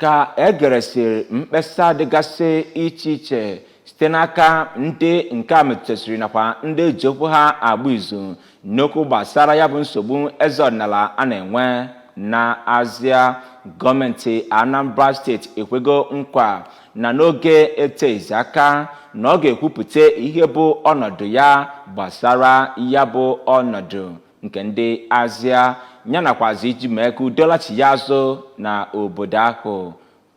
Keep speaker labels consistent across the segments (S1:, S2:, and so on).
S1: Ka egeresịrị mkpesa dịgasị iche iche site n'aka ndị nke a metụtasịrị nakwa ndị eji okwu ha agba izu n'okwu gbasara ya bụ nsogbu eze ọdịnala a na-enwe na Azịa, gọọmenti Anambra Steeti ekwego nkwa na n'oge eteghịzi aka na ọ ga-ekwupụta ihe bụ ọnọdụ ya gbasara ya bụ ọnọdụ nke ndị Azịa, ya nakwazi iji mee ka udo laghachi ya azụ na obodo ahụ.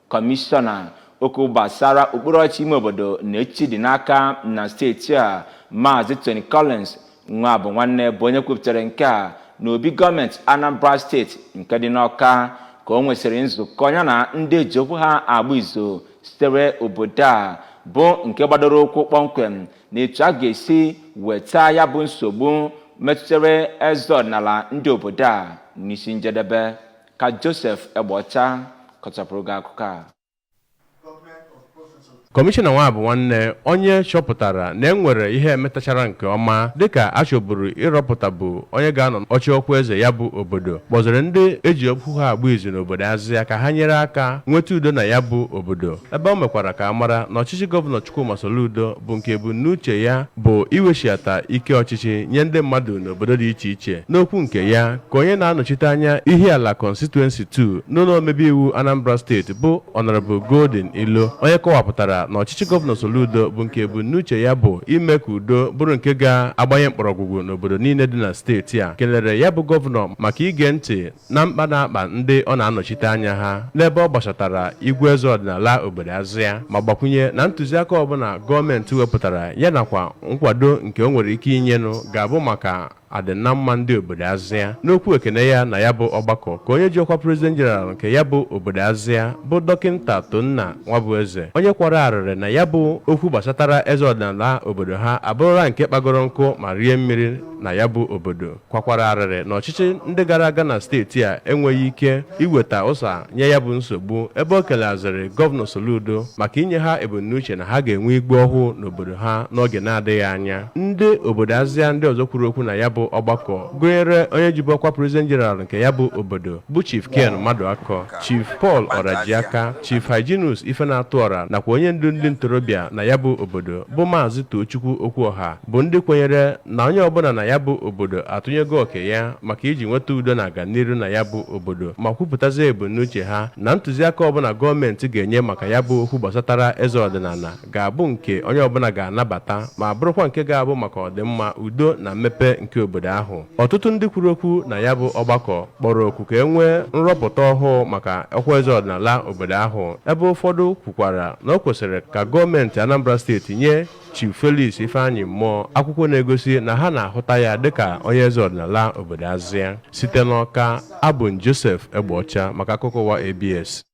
S1: Kọmishọna okwu gbasara okpuru ọchịchị ime obodo na echichi dị n'aka na steeti a, Maazị Tony Collins Nwabụnwanne, bụ onye kwupụtara nke a n'obi gọọmenti Anambra Steeti nke dị n'Ọka, ka o nwesịrị nzukọ ya na ndị eji okwu ha agba izu sitere obodo a, bụ nke gbadoro ụkwụ kpọmkwem na etu a ga-esi weta ya bụ nsogbu metụtara eze ọdịnala ndị obodo a n'isi njedebe. Ka Joseph Egbeọcha kọchapụrụ gị akụkọ a.
S2: Kọmishọna Nwabụnwanne, onye chọpụtara na e nwere ihe emetachara nke ọma dịka a chọburu ịrọpụtabụ onye ga-anọ oche ọkwa eze ya bụ obodo, kpọziri ndị eji okwu ha agba izu n'obodo Azịa ka ha nyere aka nweta udo na ya bụ obodo, ebe o mekwara ka a mara na ọchịchị Gọvanọ Chukwuma Soludo bụ nke ebumnuche ya bụ iwechiata ike ọchịchị nye ndị mmadụ n'obodo dị iche iche. N'okwu nke ya, ka onye na-anọchite anya Ihiala Constituency 2 n'ụlọ omebe iwu Anambra Steeti, bụ Honorable Golden Ilo, onye kọwapụtara na ọchịchị Gọvanọ Soludo bụ nke ebumnuche ya bụ ime ka udo bụrụ nke ga-agbanye mkpọrọgwụgwụ n'obodo niile dị na steeti a, kelere ya bụ gọvanọ maka ige ntị na mkpa na-akpa ndị ọ na-anọchite anya ha n'ebe ọ gbasatara igwe eze ọdịnala obodo Azịa, ma gbakwunye na ntụziaka ọbụla gọọmenti wepụtara ya nakwa nkwado nke o nwere ike inyenụ ga-abụ maka adịna mma ndị obodo Azịa. N'okwu ekene ya na ya bụ ọgbakọ, ka onye ji ọkwa President General nke ya bụ obodo Azịa, bụ Dọkịnta Tonna Nwabueze, onye kwara arịrị na ya bụ okwu gbasatara eze ọdịnala obodo ha abụrụla nke kpagoro nkụ ma rie mmiri na ya bụ obodo, kwakwara arịrị na ọchịchị ndị gara aga na steeti a enweghị ike iweta ụsa nye ya bụ nsogbu, ebe o kelaziri Gọvanọ Soludo maka inye ha ebumnuche na ha ga-enwe igwe ọhụụ n'obodo ha n'oge na-adịghị anya. Ndị obodo Azịa ndị ọzọ kwuru okwu na ya bụ ọgbakọ gụnyere onye jibu ọkwa President General nke ya bụ obodo, bụ Chief Ken Maduakọ, Chief Paul Ọrajiaka, Chief Hyginus Ifenatụọra, nakwa onye ndu ndị ntorobịa na ya bụ obodo, bụ Maazị Tochukwu Okwuọha, bụ ndị kwenyere na onye ọbụla na ya bụ obodo atụnyego oke ya maka iji nweta udo na aganiru na ya bụ obodo, ma kwupụtazie ebumnuche ha na ntụziaka ọbụla gọọmenti ga-enye maka ya bụ okwu gbasatara eze ọdịnala ga-abụ nke onye ọbụla ga-anabata, ma bụrụkwa nke ga-abụ maka ọdịmma, udo na mmepe nke obodo ahụ. Ọtụtụ ndị kwuru okwu na ya bụ ọgbakọ kpọrọ oku ka e nwee nrọpụta ọhụụ maka ọkwa eze ọdịnala obodo ahụ, ebe ụfọdụ kwukwara na o kwesịrị ka gọọmenti Anambra Steeti nye Chief Felix Ifeanyi Mmụọ akwụkwọ na-egosi na ha na-ahụta ya dịka onye eze ọdịnala obodo Azịa. Site n'Ọka, abụ m Joseph Egbeọcha maka akụkọ ụwa ABS.